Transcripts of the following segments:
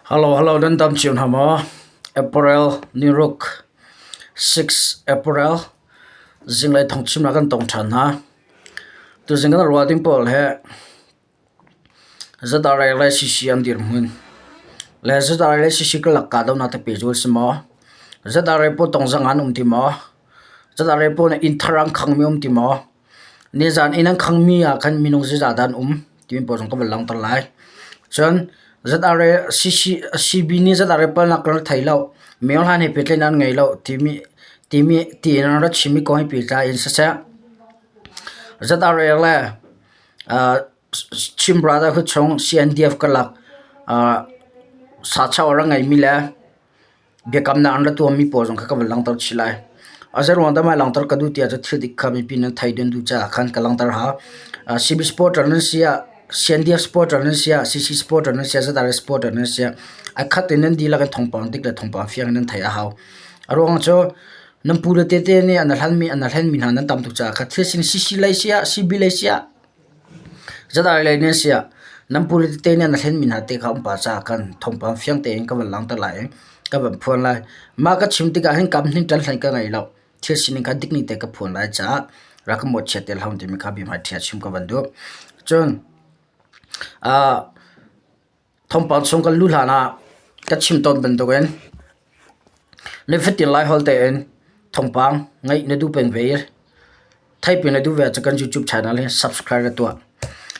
Hello, hello, nan dam cio hna maw? April niruk, 6 April, zinglei thawngchimnak kan tong ṭhan hna. Tuzing kan ruah ding pawl he ZRA le CC an dirhmun le ZRA le CC karlak kahdohnak te pehzul si maw? ZRA pawl tongzang an um ti maw? ZRA pawl nih inn thar an khangmi um ti maw? Nizan inn an khangmi ah khan minung zeizah dah an um timi pawl zong ka van langhter lai. Cun ZRA CC CB nih ZRA palnak kan rak thei lo. Myohlan he pehtlaihnak an ngei lo timi timi tiin an rak chimmi kong he pehtlai in siseh ZRA le uh, Chin Brotherhood chung CNDF karlak uh, sachoh a rak ngeimi le Biakamnak an ra tuahmi pawl zong kha ka van langhter chih lai. A zeiruang dah mah langhter ka duh ti ahcun thil dik kha mipi nan thei nan duh caah khan ka langhter hau. CB supporter nan si ah, CNDF supporter nan si ah, CC supporter nan si ah, ZRA supporter nan si ah, a khat in nan dihlak in thawngpang dik le thawngpang fiang in nan theih a hau. A ruang cu nan pu le tete nih an hlanmi an hlenmi hna nan tam tuk caah kha thil sin CC lei si ah, CB lei si ah, Zadar lei nan si ah nan pule tete nih an hlenmi hna te kha um pah caah khan thawngpang fiang tein ka van langhter lai i ka van phuan lai. Mah ka chim tikah hin kam hnin ṭan hlei ka ngei lo. Thil sining kha dik ning te ka phuan lai caah rak ka mawhchiat te hlah timi kha biahmai ṭhia chim ka van duh. Cun uh, Thawngpang chung kan luh hlan ah ka chim tawn bantukin nifatin Laiholh tein thawngpang ngaih na duh peng ve i theihpi na duh ve ahcun kan YouTube channel hi subscribe na tuah.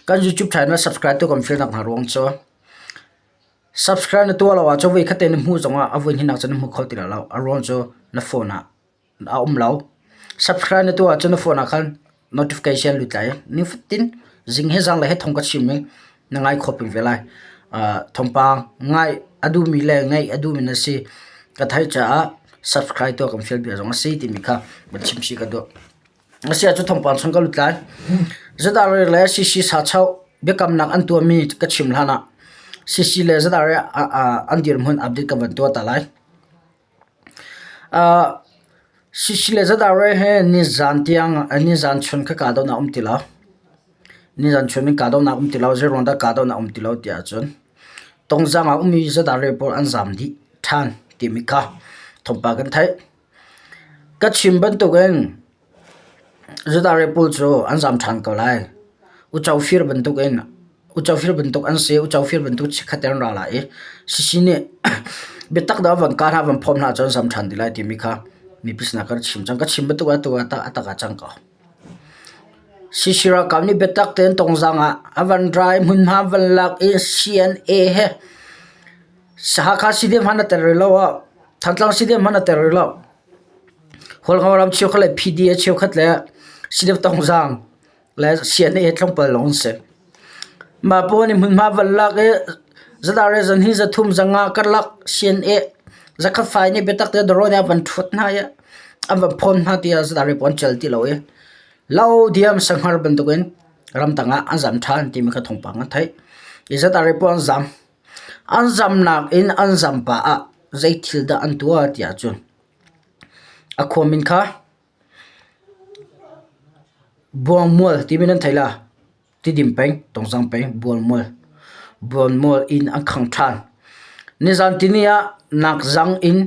Kan YouTube channel subscribe tu kan fial nak hna ruang cu subscribe na tuah lo ahcun voikhat te na hmuh zongah a voi hnihnak cu na hmu kho ti lai lo. A ruang cu na phone ah a um lo. Subscribe na tuah ahcun na phone ah khan notification lut lai. Nifatin zing he zanglei he thawng ka chim i na ngai kho peng ve lai. Uh, thawngpang ngai a duhmi le ngaih a duhmi na si. Ka theih caah subscribe tuah kan fial bia zong a si timi kha van chim si ka duh. Asi ahcun thawngpang chung ka lut lai. ZRA le CC sachoh biakamnak an tuahmi ka chim hlan ah CC le ZRA an dirhmun update ka van tuah ta lai. Sisi le ZRA he nizan tiang nizan chun kha kahdohnak a um ti lo. Nizan chun in kahdohnak a um ti lo. Zeiruang dah kahdohnak a um ti lo ti ahcun Tongzang ah ummi ZRA pawl an zaam dih ṭhan timi kha thawngpang kan theih. Ka chim bantukin ZRA pawl cu an zaam ṭhan ko lai. Uco fir bantukin uco fir bantuk an si. Uco fir bantuk chikkhat te an ra lai i sisi nih biatak dah van kah hna van phawm hna ahcun an zaam ṭhan ti lai timi kha mipi sinah ka rak chim cang. Ka chim bantuk atu ah tah a tak ah cang ko. Sisi ralkap nih biatak tein Tongzang ah a van ra i hmunhma van lak i CNA he Hakha CDF hmanh a tel rih lo ah Thantlang CDF hmanh a tel rih lo. Hualngo ram cheukhat le PDA cheukhat le CDF Tongzang le CNA he tlawmpal lawng an si. Mah pawl nih hmunhma van lak i zadar le zanhi zathum zanga karlak CNA zakhat fai nih biatak te drone ah van ṭhuat hna i an van phawn hna tiah zadar pawl an cel ti lo i lo diam sahngar bantukin ramtang ah an zam ṭhan timi kha thawngpang an theih. I zadar pawl an zam. An zamnak in an zam pah ah zei thil dah an tuah ti ahcun a khua min kha Buangmual timi nan thei la. Tidim peng, Tongzang peng, Bualmual. Bualmual inn an khang ṭhan. Nizan tini ah nakzang inn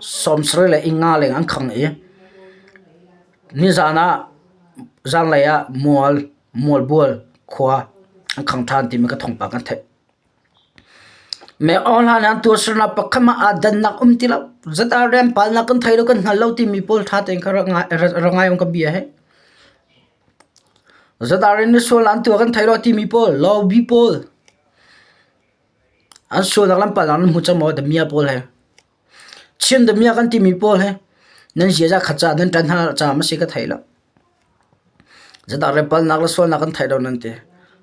sawmsarih le inn nga leng an khang i nizan ah zanlei ah mual Mualbual khua an khang ṭhan timi ka thawngpang kan theih. Me online an tuahsernak pakhat mah aa dannak um ti lo. Zat rian palnak kan thei lo kan hngal lo timi pawl ṭha tein kha rak ngai rak ngai um ka bia he. Zat in sual an tuah kan thei lo timi pawl lobby pawl an sualnak lam palnak nan hmu cang maw damia pawl he. Chin damiah kan timi pawl hi nan ziaza khat caah nan ṭan hna caah maw si ka thei lo. Zeidah le palnak le sualnak kan thei lo nan ti.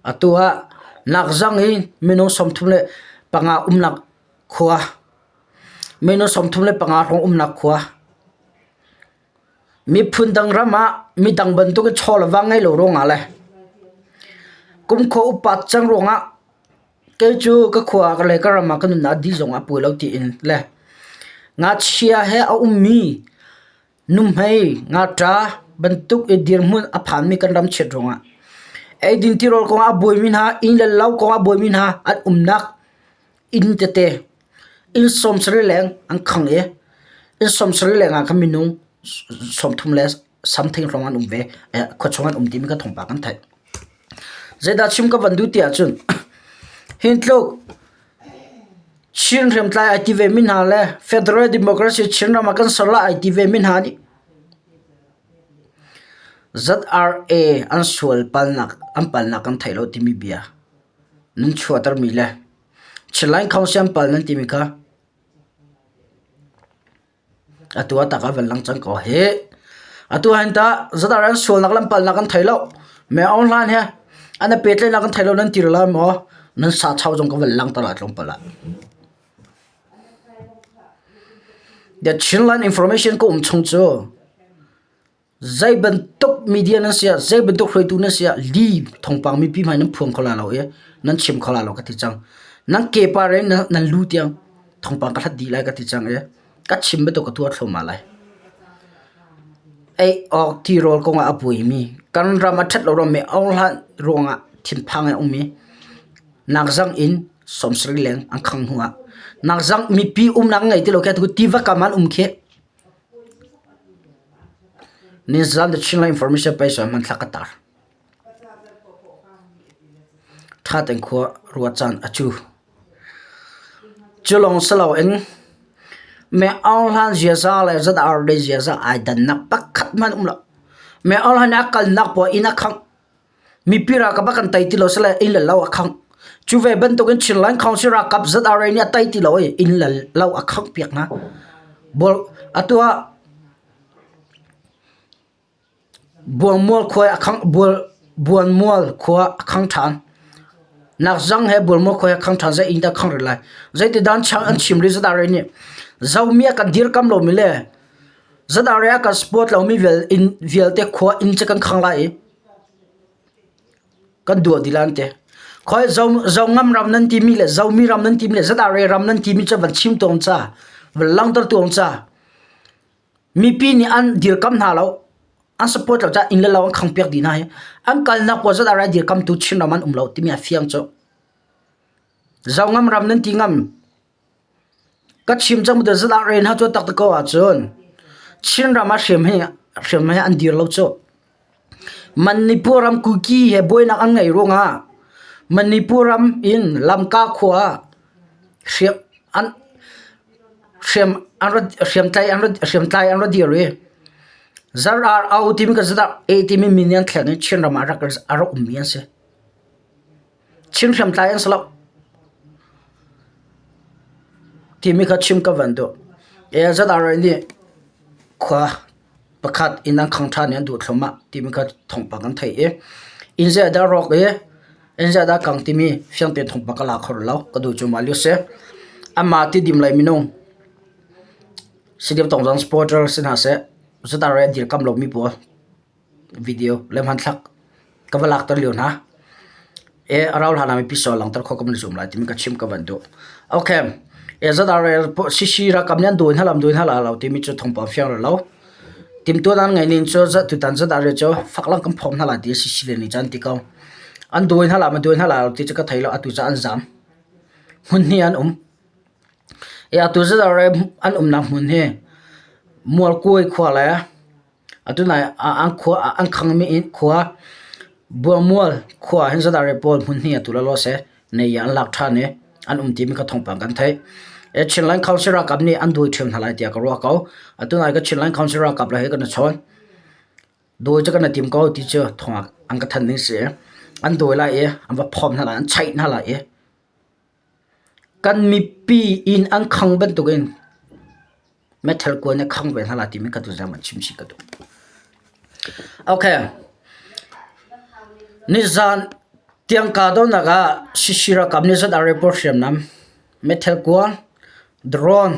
Atu ah nakzang i minung 35 umnak khua, minung 35 hrawng umnak khua, miphun dang ram ah midang bantuk in chaw le va ngei lo ruangah le kumkhua upat cang ruangah Kei cu ka khua le ka ram ah ka nunnak a dih zong ah puai lo tiin le ngakchia he a ummi nuhmei ngakṭa bantuk i dirhmun a phanmi kan ram chiat ruangah eidin tirawl kongah a buaimi hna, inn le lo kongah a buaimi hna an umnak inn tete. Inn 70 leng an khang i inn 70 leng ah khan minung 30 le something hrawng an um ve. Khua chung an um timi kha thawngpang kan theih. Zeidah chim ka van duh ti ahcun hin tluk Chin hriamtlai ai ti vemi hna le Federal Democracy Chinram ah kan ser lai ai ti vemi hna nih ZRA an sual palnak an palnak kan theih lo timi bia nan chuahtermi le Chinline Council an pal nan timi kha Atu ah tak a van lang cang ko hih. Atu ah hin tah zadar an sualnak le an palnak an thei lo. Me Aung Hlan he an i pehtlaihnak an thei lo nan ti lai maw? Nan sa chau zong ka van langhter ah tlawmpal ah. The Chinland Information ka um chung cu Zei bantuk media nan si ah, zei bantuk hruaitu nan si ah li thawngpang mipi hmai nan phuang kho lai lo i nan chim kho lai lo ka ti cang. Nan kepa re nan, nan lu tiang thawngpang ka hlat dih lai ka ti cang i ka chim bantuk ka tuah thluahmah lai. Ei awk tirawl kong ah a buaimi kan ram a ṭhat lo ruangah Aung Hlan ruangah thinphang in a um i nakzang in 70 leng an khang hnu ah nakzang mipi umnak ngei ti lo khi atu tiva kam an um khi Nizan The Chinland Information page ah hmanthlak ka tar. Ṭha tein khua ruah caan a cu. Cu lawng si loin Me Aung Hlan ziaza le ZRA ziaza ai dannak pakhat hmanh um lo. Me Aung Hlan nih a kalnak poah inn a khangh. Mipi ralkap a kan tei ti lo sile inn le lo a khangh. Cu ve bantukin Chinland Council ralkap ZRA nih a tei ti lo i inn le lo a khangh piak hna. Bual atu ah Buangmual khua a khangh bual Buanmual khua a khang ṭhan. Nakzang he Bualmual khua he khang ṭhan zei inn dah khang rih lai. Zeitidan chang an chim rih ZRA nih. Zomi a kan dirkam lomi le ZRA a kan support lomi vial inn vialte khua inn cu kan khang lai i Kan duah dih lai an ti. Khoi zo ngam ram nan timi le zomi ram nan timi le ZRA ram nan timi cu van chim tuang ca, van langhter tuang ca. Mipi nih an dirkam hna lo, an support lo caah inn le lo an khang piak dih hna hi. An kalnak pawl ZRA dirkamtu Chinram an um lo timi a fiang cu. Zo ngam ram nan ti ngam. Ka chim cang bantuk ZRA hna cu taktak ko ahcun Chinram ah hriam hi hriam hi an dir lo cu. Manipur ram Kuki he buainak an ngeih ruangah Manipur ram in Lamka khua ah hriam an hriam an ra hriamtlai an ra hriamtlai an ra dir i ZRO timi ka ZRA timi min an thlen i Chinram ah rak a rak ummi an si. Chin hriamtlai an si lo timi kha chim ka van duh. ZRA nih khua pakhat inn an khang ṭhan i an duh thluahmah timi kha thawngpang kan theih i inn zeidah rawk i inn zeidah kang timi fiang tein thawngpang ka la kho rih lo. Ka duh cu mah lio si. Amah tidim lei minung Sidim Tongzang supporter si hna seh ZRA an dirkamh lomi pawl video le hmanthlak ka va lakter lio hna. E a rau hlan ah mipi saw langhter khawh ka van zum lai timi ka chim ka van duh. Okay. E ZRA CC ralkap nih an duh in halam duh in hala lo timi cu thawngpang fiang rih lo. Timtuan an ngei ning cu tutan ZRA cu faklang kan phawm hna lai ti CC le nih cun ti ko. An duh in hala ma duh in hala lo ti cu ka thei lo atu cu an zam. Hmun hnih an um. E atu ZRA an umnak hmun hi Mualkuai khua le Atu nai an khua an khangmi khua Buangmual khua hin zadar pawl hmun hnih atu lawlaw seh nei an lak ṭhan i an um timi kha thawngpang kan theih. E Chinland Council ralkap nih an dawi ṭhiam hna lai tiah ka ruah ko. Atu nai ka Chinland Council ralkap le he kan i chawn. Dawi cu kan i tim ko ti cu thawng an ka thanh ding si. An dawi lai i an va phawm hna lai, an chaih hna lai i kan mipi inn an khang bantukin Meithal kuan i khang ve hna lai timi ka tuzang an chim chih ka duh. Okay. Nizan tiang kahdohnak ah CC ralkap nih zat report hriamnam meithal kuan drone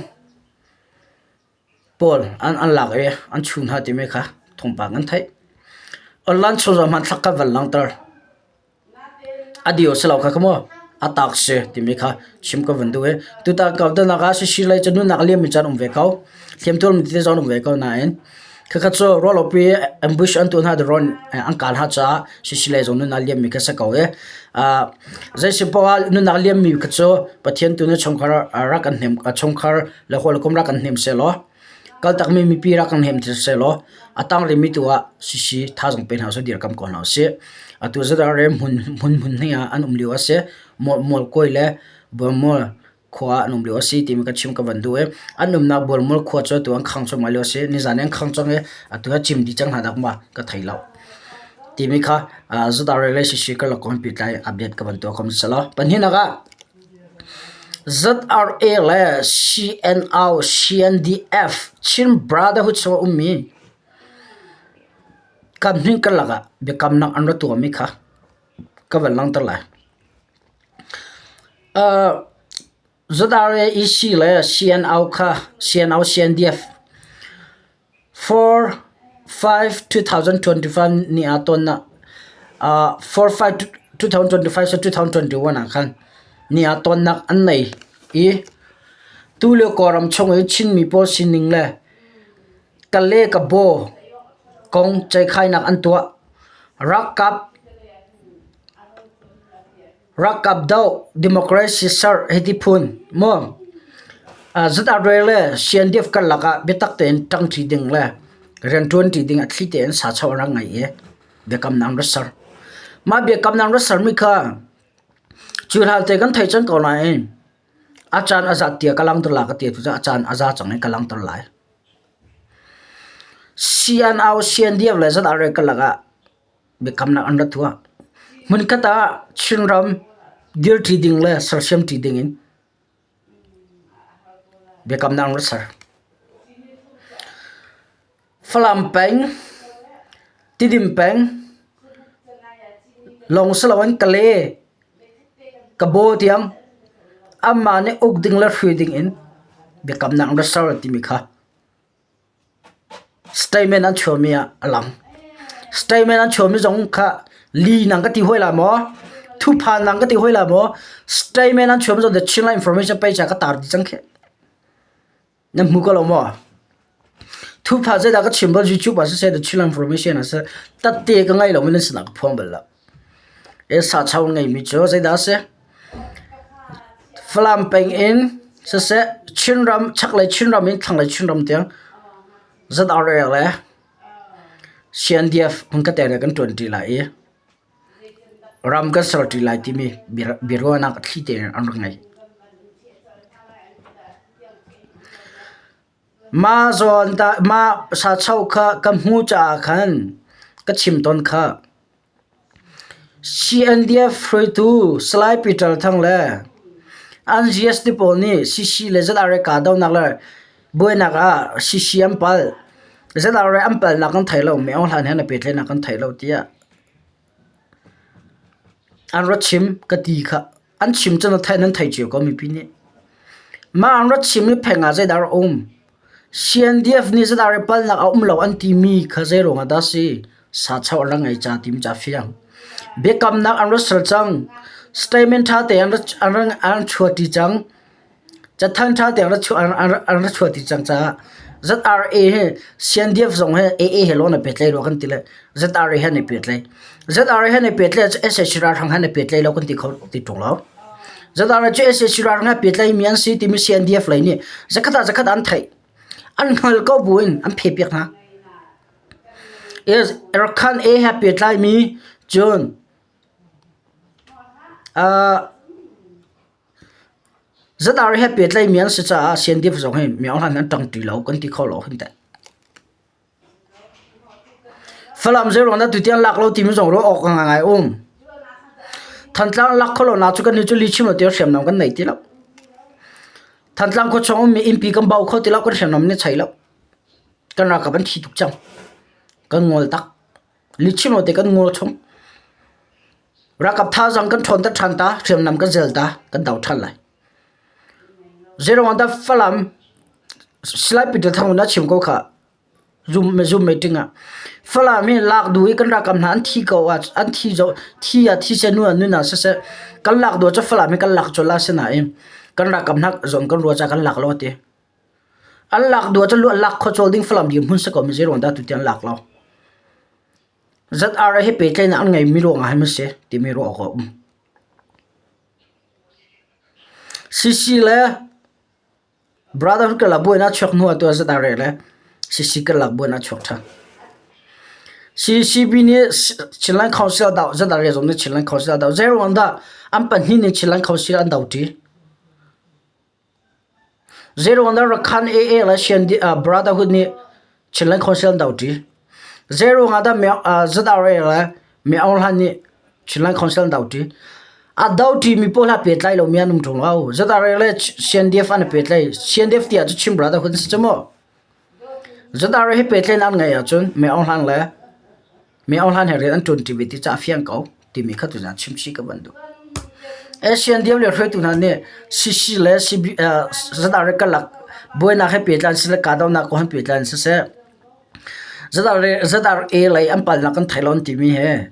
pawl an an lak i an chuh hna timi kha thawngpang an theih. Online chung zong hmanthlak kan van langhter. A dio si lo kha mu a tak si timi kha chim ka van duh i tutan kahdohnak ah sisi lei cu nunnak a liammi caan um ve ko. Hliamtuarmi tete zong an um ve ko nain. Khakha cu ruahlopi ambush an tuah hna drone an kah hna caah sisile zong nunnak liammi kha si ko i zei si poah ah nunnak liammi kha cu Pathian tu nih chungkhar rak kan hnem chungkhar le hawikom rak kan hnem sehlaw kaltakmi mipi rak kan hnem sehlaw a tang rihmi tu ah sisi thazaang pe hna usih dirkamh ko hna usih. Atu zat-ah hmun hmun hnih ah an um lio a si. Mualkawi le Bualmual khua ah an um lio a si timi ka chim ka van duh i an umnak Bualmual khua cu atu an khang cuahmah lio a si. Nizan i an khang cang i atu ah cim dih cang hna dak ma ka thei lo. Timi kha zudar relationship ka lak kong pehtlai update ka van tuah kho selaw. Pahnihnak ah ZRA le CNO, CNDF Chin Brotherhood chung a ummi kam hnih karlak ah biakamnak an ra tuahmi kha ka van langhter lai. ZRA EC le CNO kha CNO CNDF 4 5 2025 ni ah tonnak 4 5 2025 se 2021 ah khan ni ah tonnak an nei i tulio Kawlram chung i Chinmi pawl sining le Kale Kabaw kong ceihkhainak an tuah. Ralkap Ralkap doh, democracy ser hiti phun maw ZRA le CNDF karlak ah biatak tein ṭangṭi ding le rianṭuanṭi ding a thli tein sachoh an rak ngei i biakamnak an rak ser. Mah biakamnak an rak sermi kha cu hlan te kan theih cang ko nain a caan a zat tiah ka langhter lai ka ti cu a caan a za cang i ka langhter lai. CNO, CNDF le ZRA karlak ah biakamnak an rak tuah. Hmunkhat ah Chinram dirṭi ding le sersiamṭi ding in biakamnak an rak ser. Falam peng, Tidim peng, lawng si loin Kale, Kabaw tiang anmah nih uk ding le hruai ding in biakamnak an rak ser timi kha Statement an chuahmi ah a lang. Statement an chuahmi zong kha li nang ka ti hoi la maw? Thuphan nang ka ti hoi la maw? Statement an chuahmi zong the Chinland Information page ah ka tar dih cang khi. Nan hmu ko lo maw? Thupha zeidah ka chim bal YouTube ah siseh the Chinland Information ah siseh tatte ka ngei lo mi nan sinah ka phuang bal lo. E sa chau ngeimi cu zeidah a si? Falam peng in siseh Chinram chaklei Chinram in thlanglei Chinram tiang ZRA le CNDF hmunkhat le kan ṭuanṭi lai i ram kan serṭi lai timi biaruahnak a thli tein an rak ngei. Mah zawn dah mah sachoh kha ka hmuh caah khan ka chim tawn khah. CNDF hruaitu Salai Peter Thang le an GST pawl nih CC le ZRA kahdohnak le buainak ah CC an palh. ZRA an palhnak kan thei lo, Min Aung Hlaing he an i pehtlaihnak kan thei lo tiah an ra chim ka ti kha. An chim cu na theih nan thei cio ko mipi nih. Mah an rat chim i pheng ah zeidah a um? CNDF nih zeidah i palnak a um lo an timi kha zei ruangah dah si? Sachoh an rak ngei ca timi ca fiang. Biakamnak an rat ser cang. Statement ṭha te an rat an an chuahṭi cang. Cathanh ṭha te an rak chuahṭi cang caah ZRA hi CNDF zong hi AA he lawng an i pehtlaih rua kan ti le ZRA he an i pehtlaih. ZRA he an i pehtlaih ahcun sac ralhrang he an i pehtlaih lo kan ti kho ti ṭung lo. ZRA cu sac ralhrang he pehtlaihmi an si timi CNDF lei nih zakhat ah zakhat an theih. An hngal ko buin an phehpiak hna. Rakhan A he pehtlaimi cun uh, ZRA he pehtlaihmi an si caah CNDF zong hi miohlan an ṭangṭi lo kan ti kho lo hin teh. Falam zeiruang dah tutiang lak lo timi zong ruah awk ngai um. Thantlang lak kho lo nak cu kan nih cu lihchim lo tiang hriamnam kan nei ti lo. Thantlang khua chung ummi innpi kan bau kho ti lo kan hriamnam nih chei lo. Kan ralkap an thi tuk cang. Kan ngol tak. Lihchim lo te kan ngol chung. Ralkap thazaang kan ṭhawnter ṭhan ta, hriamnam kan zel ta, kan do ṭhan lai. Zeiruang dah Falam Salai Peter Thang na chim ko kha Zoom Zoom meeting ah Falam hi lak duh i kan ralkap hna an thi ko ah an thi zo thi ah thi seh nu ah nun ah siseh kan lak duh cu Falam hi kan lak colh la sinain kan ralkap hna zong kan ruah caah kan lak lo a ti. An lak duh ahcun an lak khawh colh ding Falam dirhmun si ko mi zeiruang dah tutiang an lak lo. ZRA he pehtlaihnak an ngeimi ruangah hin maw si timi ruah awk a um. CC le Brotherhood karlak buainak chuak hnu ah tuah ZRA le CC karlak buainak chuak ṭhan. CCB nih Chinland Council a doh, ZRA zong nih Chinland Council a doh. Zeiruang dah an pahnih nih Chinland Council an doṭi? Zeiruang dah Rakhan AA le Brotherhood nih Chinland Council an doṭi? Zeiruang ah dah ZRA le Mi Aung Hlaing nih Chinland Council an doṭi? A doṭimi pawl ha pehtlai lomi an um ṭung lo. ZRA le CNDF an i pehtlai. CNDF ti ahcun Chin Brotherhood an si cu mu. ZRA hi pehtlaihnak an ngeih ahcun Mi Aung Hlaing le Mi Aung Hlaing he rian an ṭuanṭi ve ti cu a fiang ko timi kha tuzaan chimchih ka van duh. CNDF le hruaitu hna nih CC le CB, ZRA karlak buainak he pehtlai siseh, kahdohnak kong he pehtlai siseh, ZRA lei an palnak kan thei lo an timi hi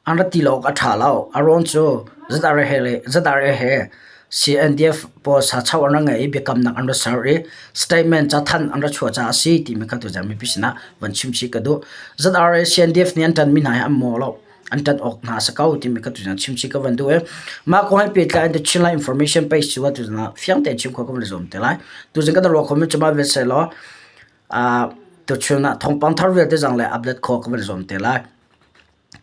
an ra ti lo awk a ṭha lo. A ruang cu ZRA he le ZRA he CNDF pawl sachoh an ra ngei i biakamnak an ra ser i statement cathanh an ra chuah caah a si timi kha tuzaan mipi sinah van chimchih ka duh. ZRA CNDF nih an ṭanmi hna hi an maw lo. An ṭanh awk hna a si ko timi kha tuzaan chimchih ka van duh i mah kong he pehtlai in The Chinland Information page cu tuzaan ah fiang tein chim khawh ka van i zuam te lai. Tuzaan kan ruah khomi cu mah vial sehlaw tuchun ah thawngpang thar vialte zong le update khawh ka van i zuam te lai.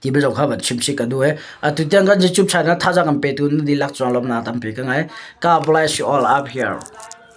Ti zong kha van chim chih ka duh i atu tiang kan YouTube channel thazaang kan petu na dihlak cung lawmhnak tampi ka ngei. God bless you all up here.